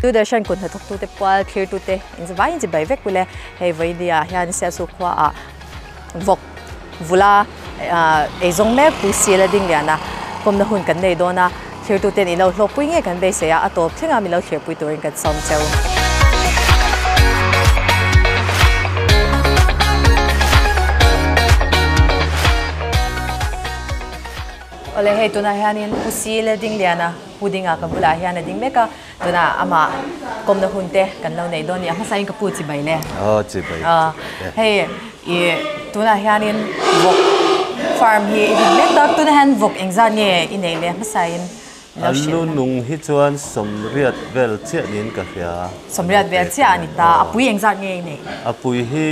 Doordarshan kut hnathawktute pual thlirtute inzavaiin chibai vek ule. Hei vawinia hian Sialsuk khuaah vawk vula eizawng mek Pu Sila Dingliana pawmna hun kan nei dawn a, thlirtuten i lo hlawkpui nge kan beisei a, a tawp thleng a min lo thlirpui turin kan sawm cheu. Awle hei tunah hianin Pu Sila Dingliana Pu Dinga ka bulah hian a ding mek a, tunah amah kawmna hun te kan lo nei dawn a ni. A hmasain ka pu chibai le. Aw chibai. Hei i tunah hianin vawk farm hi i din mek tak, tunah hian vawk engzat nge i neih le hmasain lo hrilh na. A lu nung hi chuan sawmriat vel chiah niin ka hria. Sawmriat vel chiah a ni ta. A pui engzat nge i neih? A pui hi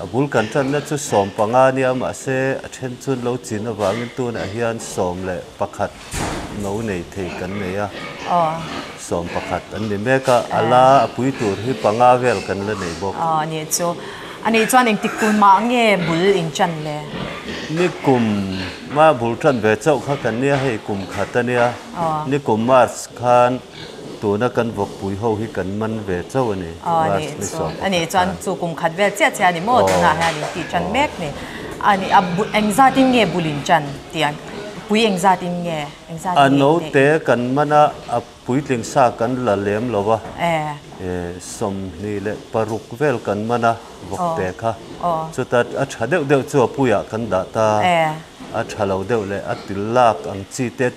A bul kan tanna chu 15 nia mahse a then chuan lo chin avangin tunah hian 11 no nei thei kan nei a, 11 an ni mek a, a la a pui tur hi panga vel kan la nei bawk. Aw a nih chu. A nih chuan engtik kum mah nge bul in tan le? Ni kum mah bul tan ve chauh kha kan nia hei kum khat a nia. Ni kum March khan Tuna kan vawkpui ho hi kan man ve chauh a ni. Aw a nih chu, a nih chuan chu kum khat vel chiah chiah a ni maw tunah hian in tih tan mek ni. A nih a engzat in nge bul in tan tih ang pui engzat in nge engzat in nge? A note kan man a, a puitling sa kan la lem lo va, 26 vel kan man a vawkte kha. Chuta a tha deuh deuh chu a puiah kan dah ta, a tha lo deuh leh a til lak ang chi te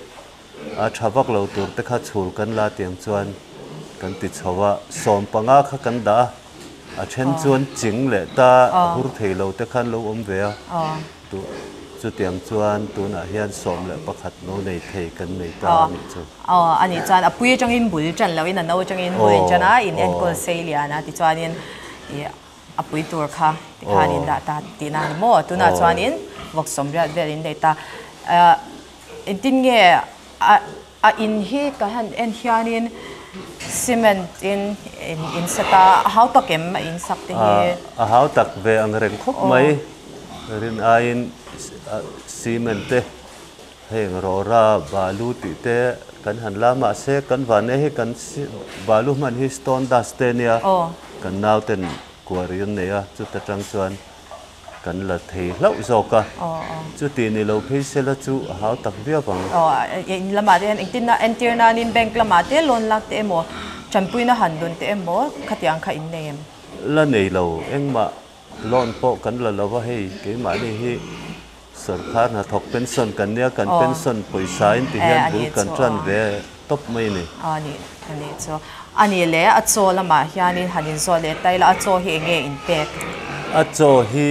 A tha vak lo tur te kha chhul kan la tiang chuan kan ti chho a, 15 kha kan dah a, a then chuan ching leh ta hur thei lo te khan lo awm ve a, chutiang chuan tunah hian 11 no nei thei kan nei ta a nih chu. Aw a nih chuan a pui atangin bul tan loin a no atangin bul in tan a, in enkawl sei lian a tichuanin ih a pui tur kha tikhan in dah ta tihna a ni maw? Tunah chuanin vawk 80 vel in nei ta. Engtin nge a a in hi ka han en hianin cement in in set a, a hau tak em a in sak te hi? A hau tak ve ang reng khawp mai. Rin aiin cement te heng rawra balu tih te kan han la mahse kan van e hi kan balu hman hi stone dust te nia kan nauten quarry an nei a chuta tang chuan Kan la thei hlauh zawk a, chuti ni lo phei sela chu a hau tak viau ang. Aw, in lamah te hian engtin a entir nanin bank lamah te loan lak te emaw, tanpuina han dun te emaw khatiang kha in nei em? La nei lo, engmah loan pawh kan la lo va, hei keimahni hi sorkar hnathawk pension kan nia, kan pension pawisa in ti hian bul kan tan ve tawp mai a ni. Aw, a nih, a nih chu. A nih leh a chaw lamah hianin han inzawh leh ta ila, a chaw hi eng nge in pek? A chaw hi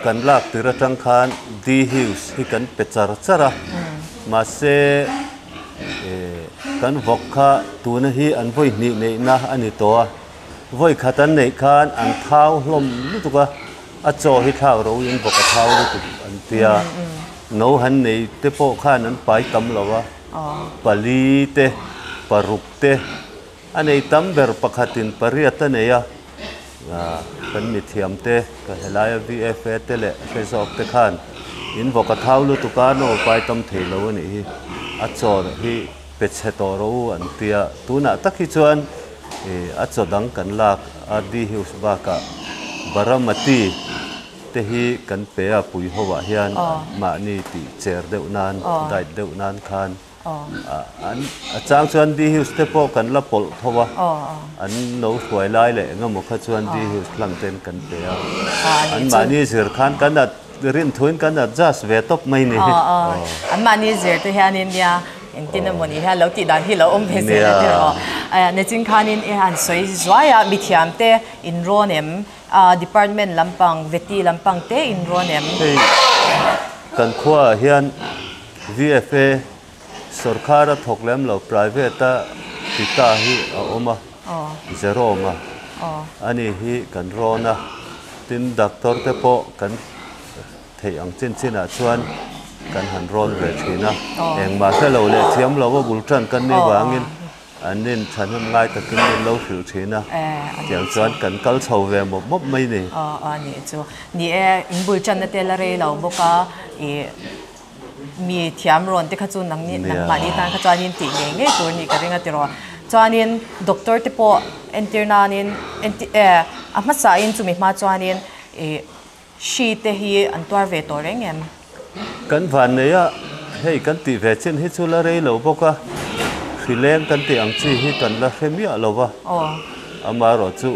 kan lak tir atang khan D-Hughes hi kan pe char char a, mahse kan vawk kha tuna hi an vawi hnih neihna a ni tawh a, vawi khat an neih khan an thau hlawm lutuk a, a chaw hi thlak ro in vawk a thau lutuk an tia, no han nei te pawh khan an pai tam lo a, pali te paruk te a nei tam ber pakhatin pariat a nei a, kan mithiam te ka helaia VFA te leh hre zawk te khan in vawk a thau lutuk a no pai tam thei lo a nih hi, a chaw hi pe chhe tawh rawh u an tia, tunah tak hi chuan a chaw dang kan lak a D Hughes bakah Baramati te hi kan pe a pui ho ah hian mahni tih cher deuh nan diet deuh nan khan. A chang chuan D Hughes te pawh kan la pawlh tho a, an lo hruai lai leh eng emaw kha chuan D Hughes hlang ten kan pe a. Anmahni zir khan kan at rin thuin kan adjust ve tawp mai ni. Anmahni zir te hianin nia engtin emaw ni hian lo tih dan hi lo awm ve zel a tiraw. Nichin khanin i han sawi zuai a, mithiam te in rawn em, department lampang, veti lampang te in rawn em. Hei kan khuaah hian VFA, Sorkar a thawk lem lo, private a ti ta hi a awm a, Jerome a, ani hi kan rawn a, tin doctor te pawh kan theih ang chin chin ah chuan kan han rawn ve thin a, engmah hre lo leh thiam lo a bul tan kan nih vangin an nin thahnem ngai takin min lo hrilh thin a, tiang chuan kan kal chho ve mawp mawp mai ni. Aw a nih chu. Ni e, in bul tanna te la rei lo bawk a, ih. Mi thiam rawn te kha chu nang nangmahni tan kha chuanin tih ngei ngei tur nih ka ring a tiraw. Chuanin doctor te pawh entir nanin enti eh a hmasain chumi hma chuanin ih hri te hi an tuar ve tawh reng em? Kan van nei a, hei kan tih ve chin hi chu la rei lo bawk a, hri leng kan tih ang chi hi kan la hre miah lo va, amaherawh chu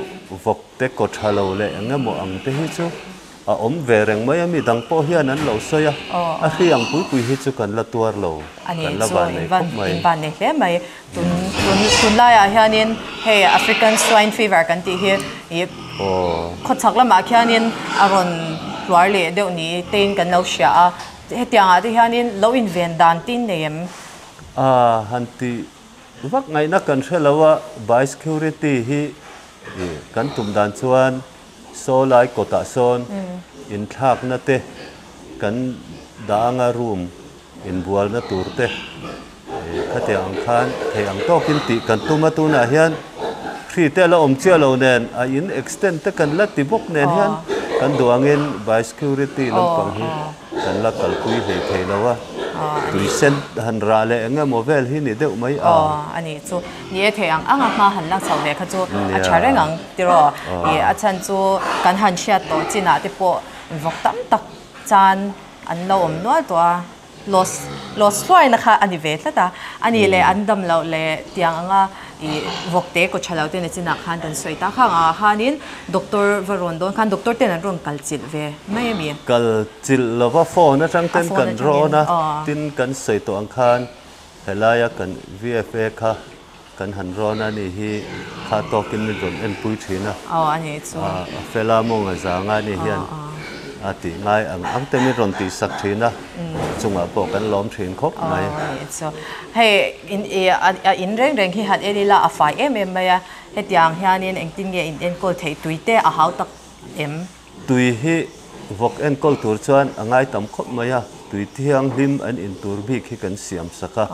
vawk te kaw tha lo leh eng emaw ang te hi chu A awm ve reng mai a, mi dang pawh hian an lo sawi a, a hri ang pui pui hi chu kan la tuar lo, kan la van nei khawp mai. In van nei hle mai. Tun tun tunlaiah hianin hei African Swine Fever kan tih hi ih khawchhak lamah khianin a rawn hluar leh deuh ni tein kan lo hria a, hetiangah te hianin lo inven dan tin nei em? A han ti vak ngaihna kan hre lo a, biosecurity hi ih kan tum dan chuan Saw lai kawtah sawn inthlakna te kan dah anga room inbualna tur te khatiang ang khan thei ang tawkin tih kan tum a, tunah hian hri te a la awm chiah lo nen a in extend te kan la ti bawk nen hian kan duh angin biosecurity lampang hi kan la kalpui hlei thei lo a, tui sen han rah leh eng emaw vel hi ni deuh mai a. Aw a nih chu. Ni e thei ang ang a hma han lak chhoh ve kha chu a tha reng ang tiraw. Ih a chhan chu kan han hriat tawh chinah te pawh vawk tam tak chan an lo awm nual tawh a. Loss loss hluaina kha a ni ve tlat a. A nih leh an dam loh leh tiang anga ih vawk te kaw tha lo te na chinah khan kan sawi ta khang ah khanin doctor va rawn dawn khan doctor ten an rawn kal chilh ve mai a mi. Kal chilh lova phone atang ten kan rawn a, tin kan sawi tawh ang khan helaia kan VFA kha kan han rawn a ni hi kha tawkin min rawn enpui thin a, a fela mawnga zanga ni hian a tih ngai ang ang te min rawn tihsak thin a, chungah pawh kan lawm thin khawp mai. Hei a in reng reng hi han en ila a fai em em mai a, hetiang hianin engtin nge in enkawl theih tui te a hau tak em? Tui hi vawk enkawl tur chuan a ngai tam khawp mai a, tui thianghlim an in tur bik hi kan siam sak a.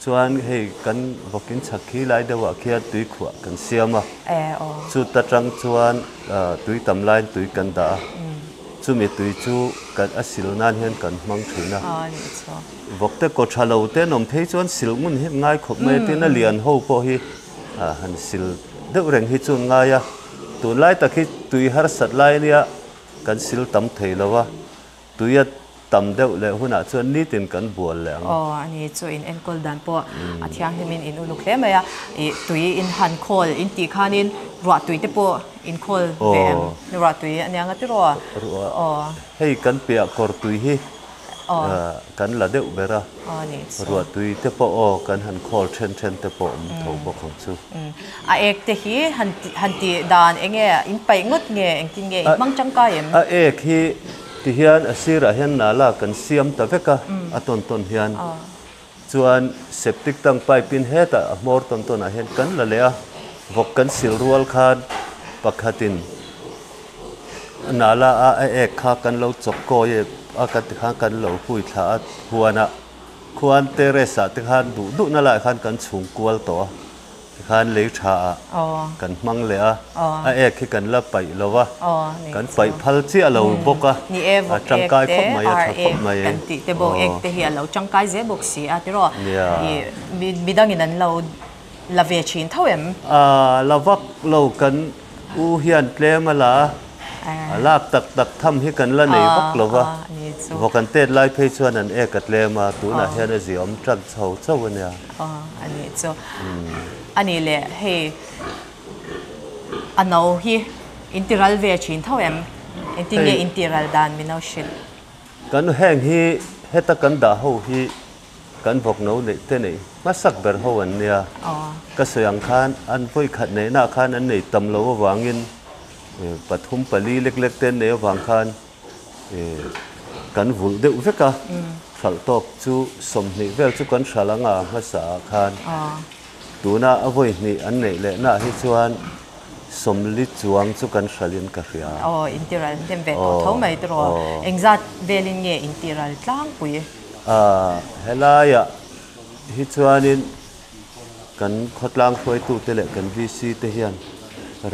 Chuan hei kan vawk in chhak khi lai deuhah khian tui khuah kan siam a, chuta tang chuan tui tam laiin tui kan dah a, chumi tui chu kan a sil nan hian kan hmang thin a. Vawk te kaw tha lo te an awm phei chuan sil ngun hi an ngai khawp mai a, tin a lian ho pawh hi han sil deuh reng hi chu an ngai a. Tunlai tak hi tui harsat lai ania kan sil tam thei lo a, tui a tam deuh leh hunah chuan nitin kan bual leh ang. Aw a ni chu in enkawl dan pawh a thianghlimin in uluk hle mai a, ih tui in han khawl in tih khanin ruah tui te pawh in khawl ve em? Ruah tui a nia nga tiraw? Ruah hei kan piah kawr tui hi kan la deuh ber a, ruah tui te pawh aw kan han khawl then then te pawh awm tho bawk ang chu. A ek te hi han han tih dan eng nge in paih ngawt nge engtin nge in hmang tangkai em? A ek hi ti hian a sirah hian nala kan siam ta vek a, a tawn tawn hian chuan septic tank pipe in hetah a hmawr tawn tawn ah hian kan la leh a, vawk kan sil rual khan pakhatin Nala a a ek kha kan lo chawk kawi a kan ti khan kan lo hui thla a huanah khuan terrace ah te khan duh duh na laiah khan kan chhung kual tawh a tikhan lei tha ah kan hmang leh a a ek hi kan la paih lo a kan paih phal chiah lo bawk a a tangkai khawp mai a tha khawp mai kan tih te bawk ek te hi a lo tangkai zel bawk si a tiraw midangin an lo La ve thin tho em? A la vak lo, kan u hian tlem a la a, a lak tak tak tham hi kan la nei vak lo va, vawk an tet lai phei chuan an ek a tlem a, tunah hian a ziawm tan chho chauh a nia. A nih chu. A nih leh hei a no hi in ti ral ve thin tho em? Engtin nge in ti ral dan min lo hrilh? Kan heng hi heta kan dah ho hi Kan vawk no neih te neih hmasak ber ho an nia. Ka sawi ang khan an vawi khat neihna ah khan an nei tam lo avangin pathum pali lek lek te an nei avang khan kan vulh deuh vek a. Hralh tawk chu 20 vel chu kan hralh anga hmasa ah khan tuna a vawi hnih an neih lehna ah hi chuan 40 chuang chu kan hralhin ka hria. Aw, intiral hnem ve tawh tho mai tiraw? Engzat velin nge intiral tlangpui? A, helaiah hi chuanin kan khawtlang hruaitute leh kan VC te hian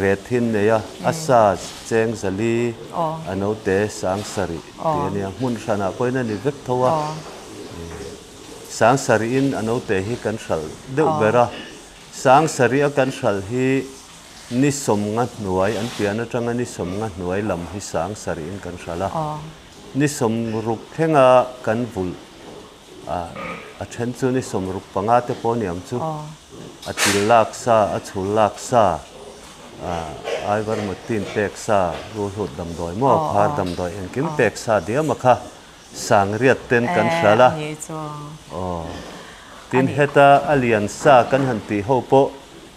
ret hi an nei a, a sa cheng zali, a naute sang sarih tih a nia, hmun hranah pawhin a ni vek tho a, sang sarihin a naute hi kan hralh deuh ber a. Sangsarih a kan hralh hi ni sawmnga hnuai an pian atanga ni sawmnga hnuai lam hi sangsarihin kan hralh a. Ni sawmruk thlenga kan vulh a, a then chu ni 65 te pawh ni ang chu. A til lak sa, a chhul lak sa, Ivermectin pek sa, ruhlut damdawi maw, phar damdawi engkim pek sa diam a kha. Sangriat ten kan hral a. Aw. Tin heta a lian sa kan han tih ho pawh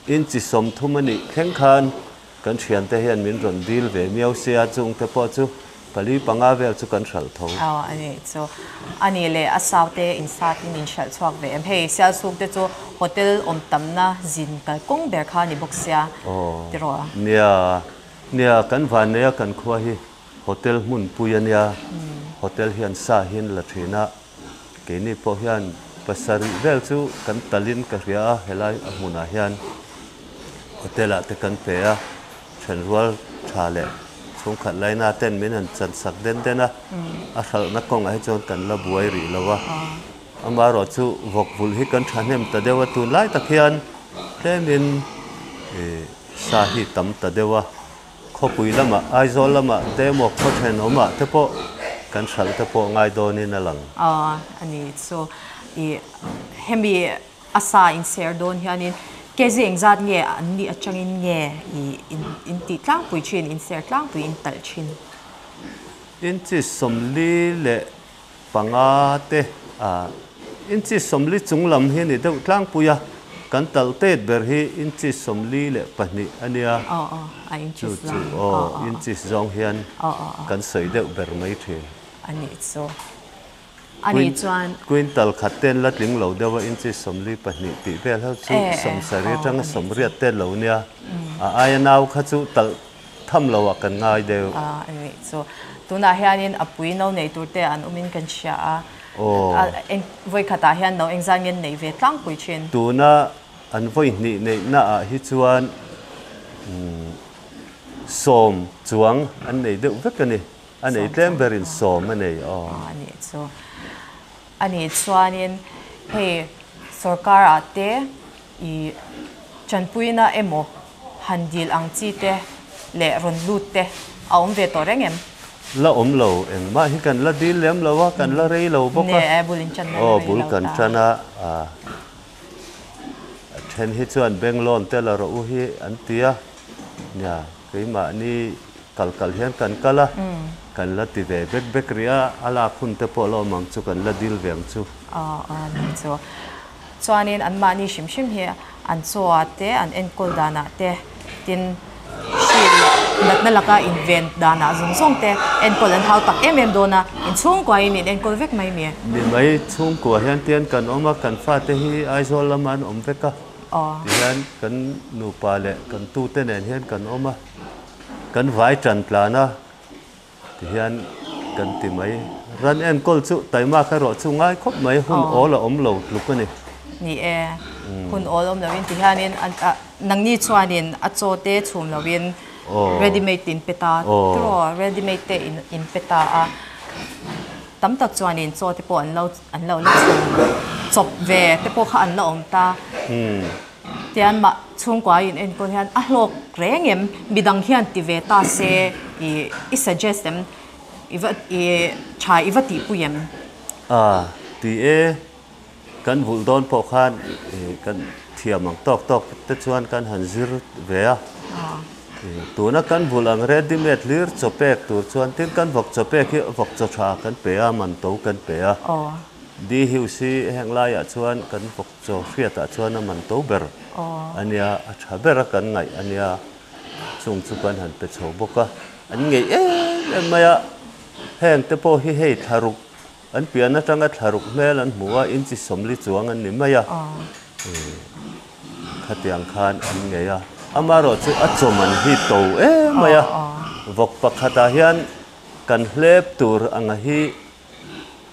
inchi 30 a nih thleng khan kan thiante hian min rawn dil ve miau sia chungte pawh chu pali panga vel chu kan hral tho. Aw a nih chu. A nih leh a sau te in sat in in hralh chhuak ve em? Hei Sialsuk te chu hotel awm tamna zin kalkawng ber kha a ni bawk sia tiraw? Aw. Nia. Nia kan vannei a kan khua hi. Hotel hmunpui a nia, hotel hian sa hian la thin a, keini pawh hian pasarih vel chu kan talin ka hria a, helai a hmunah hian hotel ah te kan pe a, thenrual tha leh chhungkhat laina ten min han chan sak den den a, a hralhna kawngah hi chuan kan la buai rih lo a, amaherawhchu vawk vulh hi kan thahnem ta deuh a, tunlai tak hian tlemin sa hi tam ta deuh a. Khawpui lamah, Aizawl lamah te emaw khaw thenawmah te pawh kan hralh te pawh ngai dawnin a lang. Aw a ni chu. I hemi a sa inser dawn hianin kezi engzat nge an nih atangin nge i in tih tlangpui thin, inser tlangpui in talh thin? Inchi 45 te a inchi 40 chung lam hi a ni deuh tlangpui a, kan talh tet ber hi inchi 42 a nia. Aw aw a inches chu chu aw inches zawng hian kan sawi deuh ber mai thin. A nih chu. A nih chuan. Quintal khat ten la tling lo deuh a inchi 42 tih vel ho chu 70 atanga 80 te lo nia. A aia nau kha chu talh Tham lo ah kan ngai deuh. A nih chu. Tunah hianin a pui no nei tur te an awmin kan hria a. Aw. Vawi khatah hian no engzat nge nei ve tlangpui thin? Tuna an vawi hnih neihna ah hi chuan sawm chuang an nei deuh vek a ni. A nei tlem berin sawm a nei. Aw. A nih chu. A nih chuanin hei sorkar ah te I tanpuina emaw han dil ang chi te leh rawn lut te a awm ve tawh reng em? La awm lo, engmah hi kan la dil lem lo a, kan la rei lo bawk a. Ne, bul in tan na la Aw, rei bul lo kan ta. tan a, a then hi chuan bank loan te la rawh u hi an ti a, nia keimahni kal kal hian kan kal a, kan la ti ve bek bek rih a, a lak hun te pawh la awm ang chu kan la dil ve ang chu. Aw, aw, ni chu. Chuanin anmahni hrim hrim hi an chaw ah te, an enkawl danah te, tin hri leh natna laka inven danah zawng zawng te enkawl an hau tak em em dawn a, inchhungkuain in enkawl vek mai mi. Ni mai, chhungkua hian tian kan awm a, kan fate hi Aizawl lama an awm vek a, tihian kan nupa leh kan tute nen hian kan awm a, kan vai tan tlan a. Tihian kan ti mai. Ran enkawl chu taimak erawh chu ngai khawp mai, hun awl a awm lo tluk a ni. Ni e, hun awl awm loin tihianin nangni chuanin a chaw te chhum loin ready made in pe ta tiraw, ready made te in pe ta a, tam tak chuanin chaw te pawh an lo an lo la chhum chawp ve te pawh kha an la awm ta. Tian mah chhungkua in enkawl hian a hlawk reng em? Midang hian ti ve ta se i i suggest em? I va i tha i va tihpui em? A, ti e, kan vulh dawn pawh khan kan thiam ang tawk tawk te chuan kan han zir ve a. Tuna kan vulh ang ready made hlir chaw pek tur chuan tin kan vawk chaw pek hi vawk chaw tha kan pe a, man to kan pe a. Di hius hi heng laiah chuan kan vawk Chaw hriatah chuan a man to ber a nia, a tha ber a kan ngaih a nia, chung chu kan han pe chho bawk a, an ngeih em em mai a, heng te pawh hi hei thlaruk an pian atanga thlaruk hmel an hmu a, inchi 40 chuang an ni mai a, khatiang khan an ngei a, amaherawh chu a chaw man hi to em mai a, vawk pakhatah hian kan hlep tur anga hi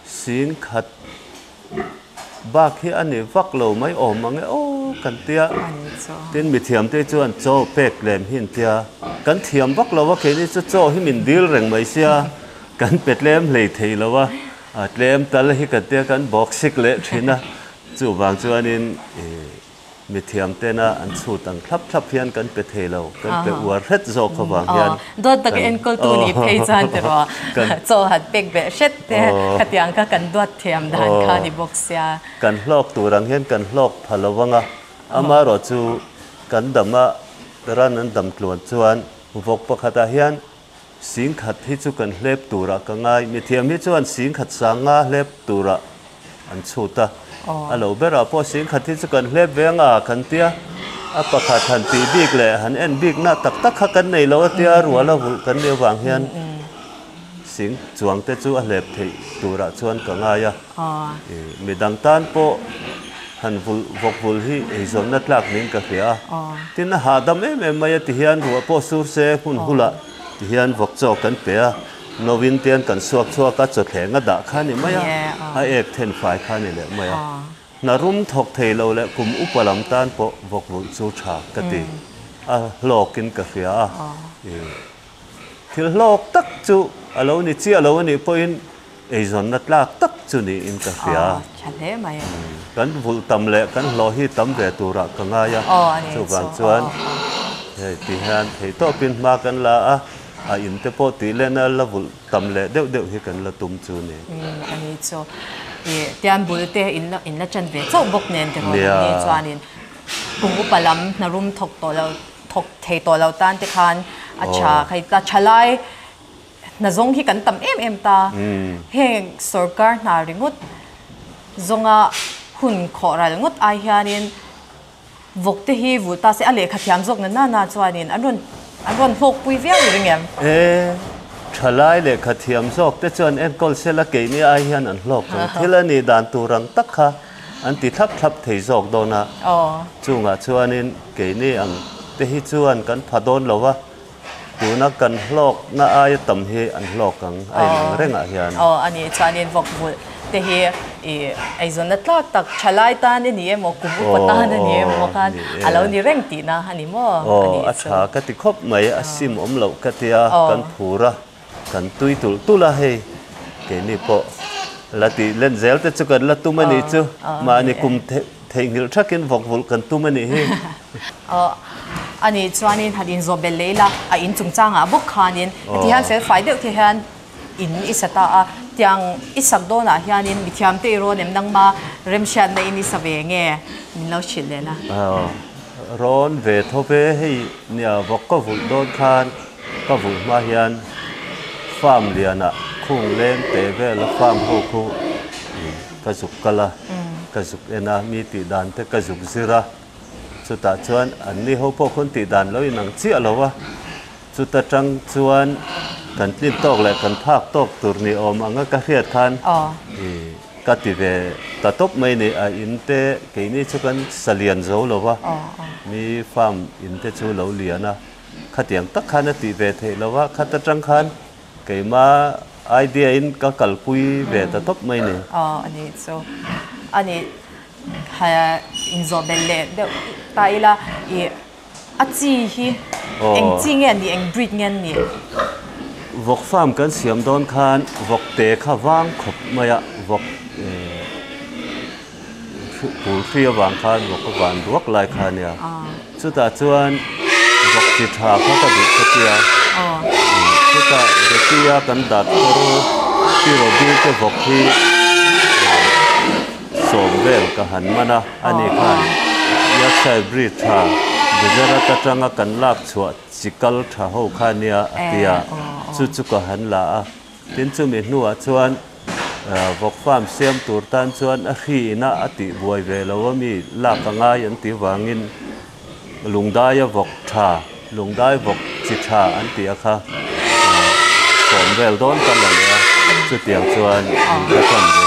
10,000 bak hi a ni vak lo mai awm ang e aw kan tia. Tin mithiam te chuan chaw pek lem hi an tia. Kan thiam vak lo a keini chu chaw hi min dil reng mai sia kan pe tlem hlei thei lo a, a tlem tal hi kan tia kan bawk sik leh thin a. Chuvang chuanin ih. Mithiam tena an chhut ang thlap thlap hian kan pe thei lo, kan pe uar hret zawk avang hian Dawt taka enkawltu nih phei chuan tiraw chaw han pek beh hret te khatiang kha kan duat thiam dan kha ni bawk sia. Kan hlawk tur ang hian kan hlawk pha lo ang a, amaherawhchu kan dama ran an dam tluan chuan vawk pakhatah hian Singkhat hi chu kan hlep turah ka ngai. Mithiam hi chuan singkhat sanga hlep turah an chhut a. A lo berah pawh singkhat hi chu kan hlep ve anga kan tia. A pakhat han tih bik leh han en bikna tak tak kha kan nei lo a tia ruala vulh kan nih avang hian sing chuang te chu a hlep theih turah chuan ka ngai a. Midang tan pawh han vulh vawk vulh hi eizawnna tlak niin ka hria a. Tin a hahdam em em mai a ti hian ruah pawh sur se hmun hulah ti hian vawk chaw kan pe a, novin te an kan suak chhuak a, chawthleng a dah kha a ni mai a, a ek then fai kha a ni leh mai a. Hna rum thawk thei lo leh kum upa lam tan pawh vawk vulh chu tha ka ti a, hlawkin ka hria a. Thil hlawk tak chu a lo ni chiah lo a nih pawhin Eizawnna tlak tak chu niin ka hria. Aw, tha hle mai. Kan vulh tam leh kan hlawh hi tam ve turah ka ngai a. Aw, a ni chu. Chuvang chuan hei ti hian theihtawpin hma kan la a, a in te pawh tih lehna la vulh tam leh deuh deuh hi kan la tum chu ni. Umm, a ni chu. Ih, tian bul te in la in la ṭan ve chauh bawk nen tiraw ni chuanin kum upa lam hna rum thawk tawh lo thawk thei tawh lo tan te khan a ṭha khai ta ṭha lai Hna zawng hi kan tam em em ta. Heng sorkar hna ringawt zawnga hun khawh ral ngawt ai hianin vawk te hi vulh ta se a lehkha thiam zawk na nana chuanin an rawn an rawn hlawkpui viau i ring em? E, thalai lehkha thiam zawk te chuan enkawl sela keini ai hian an hlawk ang. Thil a nih dan tur ang tak kha an ti thlap thlap thei zawk dawn a. Chungah chuanin keini ang te hi chuan kan pha dawn lo a. Tuna kan hlawkna aia tam hi an hlawk ang a inang rengah hian. Aw a nih chuanin vawk vulh te hi i eizawnna tlak tak thalai tan i ni emaw kum upa tan a ni emaw khan a lo ni reng tihna a ni maw? Aw a tha ka ti khawp mai a sim awm loh ka tia kan phur a kan tui tulh tulh a hei keini pawh la tih len zel te chu kan la tum a nih chu mahni kum Theihnghilh thakin vawk vulh kan tum a nih hi. Aw, a nih chuanin han inzawh belh leh ila, a in chungchangah bawk khanin heti hian fel fai deuh te hian in i sa ta a, tiang i sak dawnah hianin mithiamte i rawn em nangma remhriatna in i sa ve nge min lo hrilh leh la. Aw, rawn ve tho ve hei nia vawk ka vulh dawn khan ka vulh hma hian farm lianah khung leng teh vela farm ho khu Ka zuk kal a, ka zuk en a, mi tih dan te ka zuk zir a, chutah chuan an ni ho pawh khawn tih dan lo inang chiah lo a, chuta tang chuan kan tlin tawk leh kan phak tawk tur ni awm anga ka hriat khan ka ti ve ta tawp mai ni, a in te keini chu kan sa lian zo lo va, mi farm in te chu lo lian a, khatiang tak khan a tih ve theih lo a, khata tang khan Keima idea in ka kalpui ve ta tawp mai ni. Aw a nih chu. A nih inzawh belh leh deuh ta ila i a chi hi eng chi nge an nih eng breed nge an nih? Vawk farm kan siam dawn khan vawk te kha vang khawp mai a, vawk phul hri avang khan vawk a van duak lai kha a nia. Chutah chuan vawk chi tha kha ka duh ka tia. Chutah Becky-a kan doctor Pi Robi te vawk hi sawm vel ka han man a, ani khan Yorkshire breed tha Gujarat atanga kan lak chhuah chi kal tha ho kha nia a tia. Chu chu ka han la a. Tin chumi hnuah chuan vawk farm siam tur tan chuan a hri ina a tih buai ve lo a mi lak a ngai an tih vangin lungdaia vawk tha, lungdai vawk chi tha an tih a kha sawm vel dawn ka la leh a, chutiang chuan in ka tan ve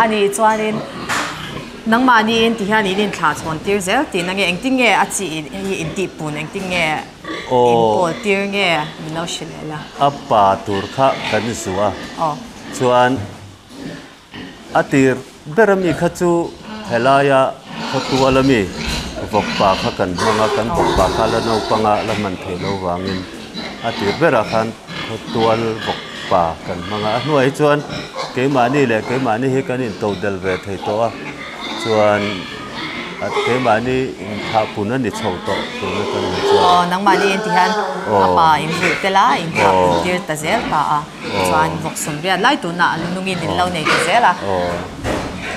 a ni. A nih chuanin nangmahniin ti hian in inthlah chhawn tir zel tihna nge engtin nge a chi hi intihpun engtin nge? In pawl tir nge min lo hrilh leh la. A pa tur kha kan zuah a, chuan a tir ber ami kha chu helaia khawtual ami vawkpa kha kan hmang a, kan vawkpa kha la naupang a la hman theih loh vangin a tir berah khan khawtual vawkpa kan hmang a, a hnuai hi chuan keimahni leh keimahni hi kan intodelh ve thei tawh a, chuan. A keimahni inthah pun a ni chho tawh tun atang hi chuan. Aw, nangmahni in ti hian a pa in vulh tel a, inthah pun tir ta zel ta a. Chuan vawk sum riat lai tunah a nungin in lo nei ta zel a. Aw,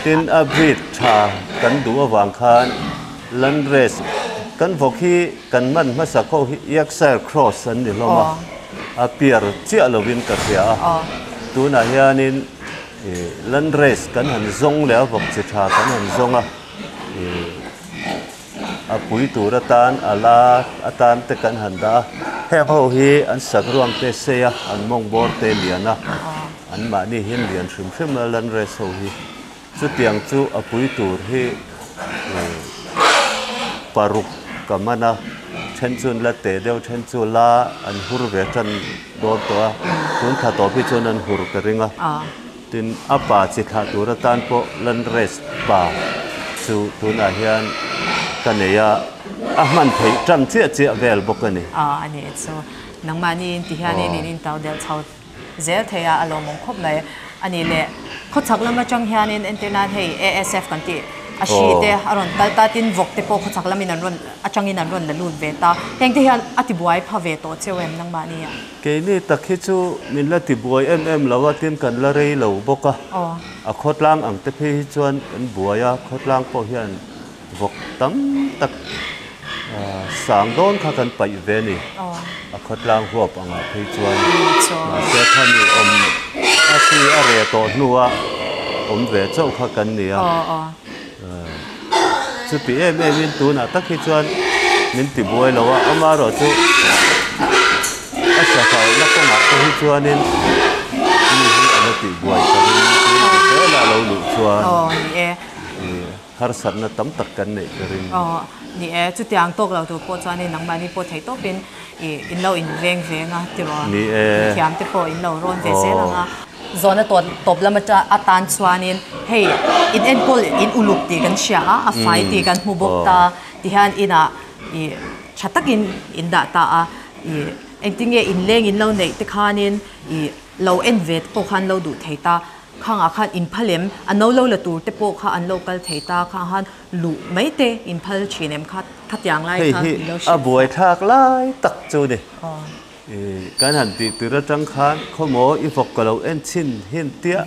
tin a breed tha kan duh avang khan Landrace kan vawk hi kan hman hmasa kho hi Yorkshire Cross an ni hlawm a, a piar chiah lovin ka hria a. Tunah hianin Landrace kan han zawng leh a vawk chi tha kan han zawng a, a pui tur atan a la atan te kan han dah a. Heng ho hi an sakruang te sei a, an mawng bawr te lian a, anmahni hian lian hrim hrim a Landrace ho hi. Chutiang chu a pui tur hi paruk ka man a, then chu an la teh deuh, then chu la an hur ve tan dawn tawh a, tun thla tawp hi chuan an hur ka ring a. Tin, a pa chi thlah tur atan pawh Landrace pa chu tunah hian ka nei a, a hman theih tan chiah chiah vel bawk a ni. A ni chu nangmahni in ti hianin in intau delh chho zel thei a, a lawmawm khawp mai a ni le. Khawchhak lam atang hianin entir nan hei ASF kan tih a hri te a rawn kal ta, tin vawk te pawh khawchhak lamin an rawn atangin an rawn la lut ve ta. Heng te hian a tibuai pha ve tawh cheu em nangmahni ah? Keini tak hi chu min la tibuai em em lo a, tin kan la rei lo bawk a. A khawtlang ang te phei hi chuan kan buai a, khawtlang pawh hian Vawk tam tak sang dawn kha kan paih ve a ni. A khawtlang huap angah phei chuan mahse khami awm a chi a reh tawh hnua awm ve chauh kha kan ni a. Chuti em em in tunah tak hi chuan min ti buai lo a, amaherawhchu a sahauhna kawngah te hi chuanin mi hi a la tihbuai ka ring tun zela lo luh chuan. Harsatna tam tak kan neih ka ring. Aw, ni e, chutiang tawk lo tur pawh chuanin nangmahni pawh theih tawpin i in lo in veng veng a tiraw? Ni e. Thiam te pawh in lo rawn ve zel ang a. Zawhna tawp tawp lam ata atan chuanin hei in enkawl in uluk tih kan hria a, a fai tih kan hmu bawk ta tihian inah i tha takin in dah ta a, i engtinge inleng in lo neih te khanin i lo en ve te pawh khan lo duh thei ta. Khangah khan inphal em? A no lo la tur te pawh kha an lo kal thei ta kha han luh mai te inphal thin em kha khatiang lai Hei kha hi min lo a hrilh buai fah. thlak lai tak chu ni. Aw. Kan han tih tir atang khan khawmaw i vawk ka lo en chhin hin tia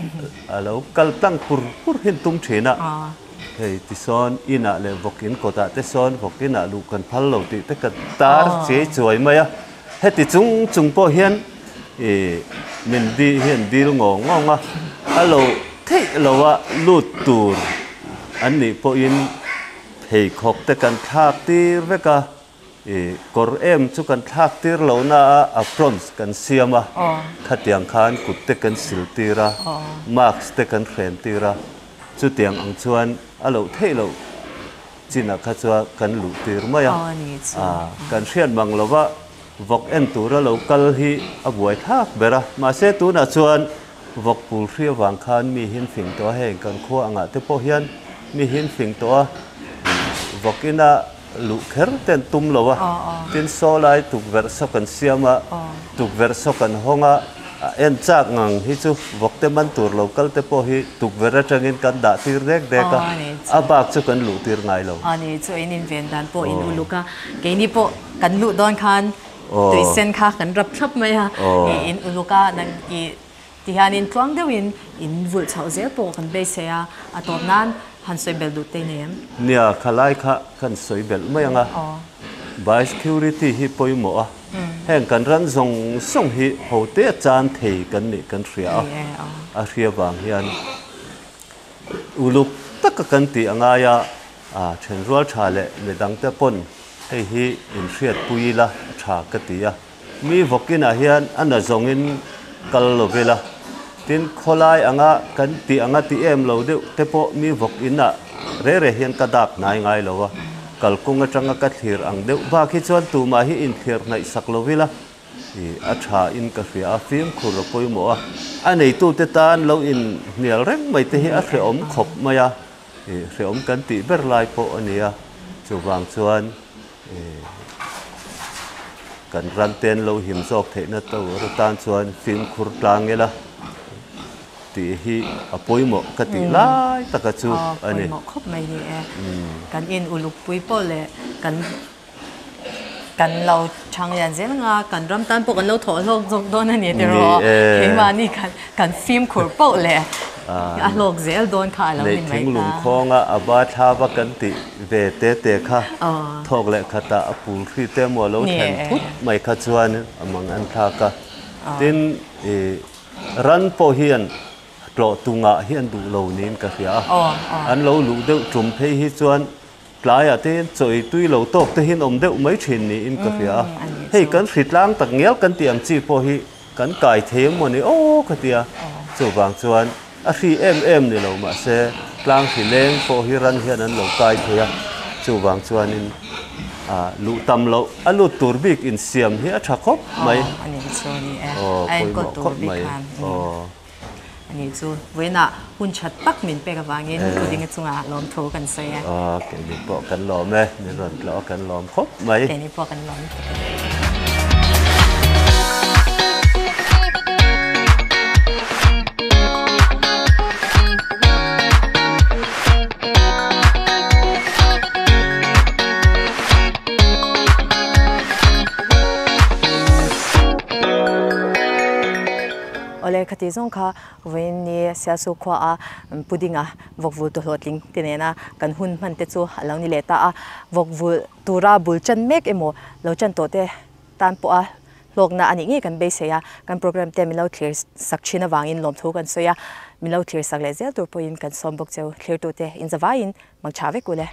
a lo kal tlang pur pur hin tum thin a. Aw. Hei tisawn inah leh vawk in kawtah te sawn vawk inah luh kan phal lo tih te ka tar chiai chuai mai a. Heti chung chung pawh hian ih min di hi an dil ngawng ngawng a, a lo theih lo a lut tur an nih pawhin pheikhawk te kan thlak tir vek a, ih kawr em chu kan thlak tir lo na a aprons kan siam a, khatiang khan kut te kan sil tir a, mask te kan hren tir a, chutiang ang chuan a loh theih loh. Chinah kha chuan kan luh tir mai a, kan hriat mang lova vawk en tura lo kal hi a buai thlak ber a, mahse tunah chuan vawk pul hri avang khan mi hin fing tawh a, heng kan khua angah te pawh hian mi hin fing tawh a, vawk ina luh kher te an tum lo a, tin saw lai tukverh saw kan siam a, tukverh saw kan hawng a, A en chak ngang hi chu vawk te man tur lo kal te pawh hi tukverh atangin kan dah tir dek dek a, a bak chu kan luh tir ngai lo. A ni chu in inven dan pawh in uluk a, keini pawh kan luh dawn khan tui sen kha kan rap thlap mai a, in uluk a nang i ti hianin tluang deuhin in vulh chhoh zel pawh kan beisei a, a tawp nan han sawi belh duh te nei em? Nia, khalai kha kan sawi belh mai ang a, biosecurity hi pawimawh a. Heng kan ran zawng zawng hi hote a chan thei kan nih kan hria a, a hria vang hian uluk taka kan tih a ngai a, a thenrual tha leh midangte pawn hei hi inhriatpui ila a tha ka ti a. Mi vawkinah hian a na zawngin kal lo vel a, tin khawlai anga kan tih anga ti em lo deuh te pawh mi vawk inah re re hian ka dak hnai ngai lo a, kalkung atanga ka thlir ang deuh bak hi chuan tumah hi inthlir hnaih sak lo ila ih a tha in ka hria a, fimkhur a pawimawh a, a neitute tan lo inhnial reng mai te hi a hrehawm khawp mai a, ih hrehawm kan tih ber lai pawh a ni a, chuvang chuan. Kan ram ten lo him zawk theihna tur atan chuan fimkhur tlang ila. tih hi a pawimawh ka tih lai taka chu a ni. Pawimawh khawp mai ni e. Kan in uluk pui pawh leh kan kan lo chhang lian zel anga kan ram tan pawh kan lo thawh hlawk zawk dawn a ni tiraw? Keimahni kan kan fimkhur poh leh a hlawk zel dawn kha a lo ni mai ta. Neih thinglung khawnga a ba thlava kan tih ve te te kha thawk leh khatah a pul hri te emaw a lo thlen phut mai kha chuan a mang an thlak a. Tin, ih ran pawh hian tlawh tungah hi an duh lo niin ka hria a. An lo luh deuh tum phei hi chuan Tlaiah te hian chaw ei tui lo tawk te hian awm deuh mai thin niin ka hria a, hei kan hritlang tak ngial kan tih ang chi pawh hi kan kai thei em mawni aw ka ti a, chuvang chuan a hri em em ni lo mahse tlang hri leng pawh hi ran hian an lo kai thei a, chuvang chuanin ah luh tam loh a lut tur bik insiam hi a tha khawp mai. Aw pawimawh khawp mai aw. A nih chu, vawiinah hun tha tak min pek avangin pudding a chungah lawmthu kan sawi e. Aw, keini pawh kan lawm e, min rawn tlawh a kan lawm khawp mai. Keini pawh kan lawm lutuk e. Awle khati zawng kha vawiin ni Sialsu khua a pudding a vawkvul tu hlawhtling te nena kan hun hman te chu a lo ni leh ta a, vawkvul tura bul chan mek emaw lo chan tawh te tan pawh a hlawkna a nih ngei kan beisei a, kan program te min lo thlir sak thin avangin lawmthu kan sawi a, min lo thlir sak leh zel tur pawhin kan sawm bawk cheu thlirtute inzavaiin mangtha vek ule.